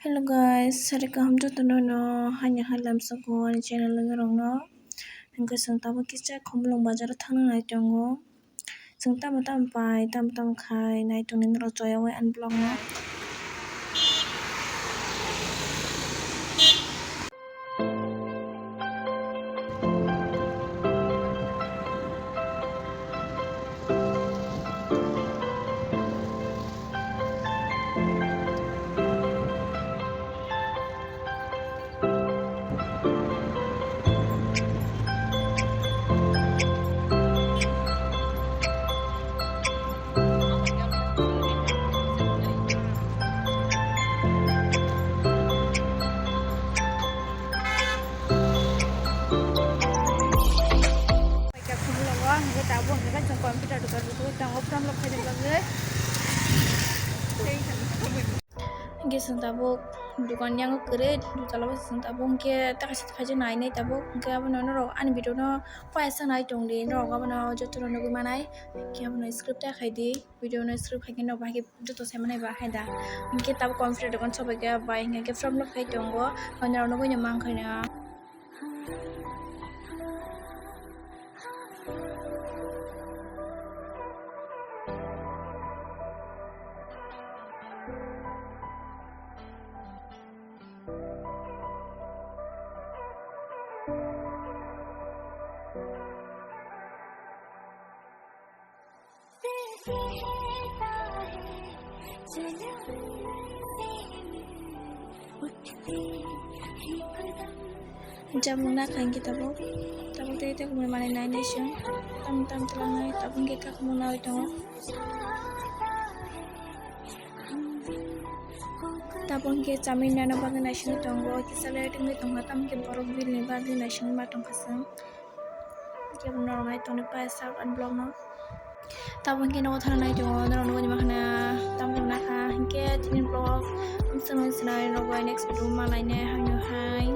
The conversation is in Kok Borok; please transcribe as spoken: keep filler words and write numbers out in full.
Hello guys, sari kaham jotono no haino hai lamsoko ani channel logi rokno. Hingke chwng tabuk kisa Khumulwng bazar o thangna nai tongo. Chwng tamo tamo pai, tamo tamo khai nai tongni norok choyaui ani vlog no. Paikha khumulwngo, hingke tabuk hingke chwng computer dokan rwtwi tongo, from rok khaina bagwi. Hingke chwng tabuk dokan yango kwrwi, dotala o chwng tabuk hingke takaisa takaisa nainai tabuk, hingke abono norok ani video no paisa nai tongdi, norok abono jotono nugwi manai, hingke abono script ta khaidi. Video no script hai khe no bahai khe joto sai manai ba hai da. Hinkhe tabuk computer dokan sobai khe bai hinkhe form no khai tongo. Hwnwi rok nugui no mankha na. Jamung na kha hingke tabuk, tabuk tei tei kumui manwi nai nai se, tam tam twlang nai tabuk hingke kakhumung nai tongo. Tabuk hingke chamui nana bagwi naisingwi tongo, kisa late wngwi tongkha, tamo hingke borok bini bagwi naisingwi ma tongkha chwng. Kebo norok nai tongni pai sak ani vlog no. Tabuk hingke nogo thana nai tongo, norok nugui mankha na, tamo nakha hingke tini vlog amsano sinai rok bai next video ma lainai hamya hai.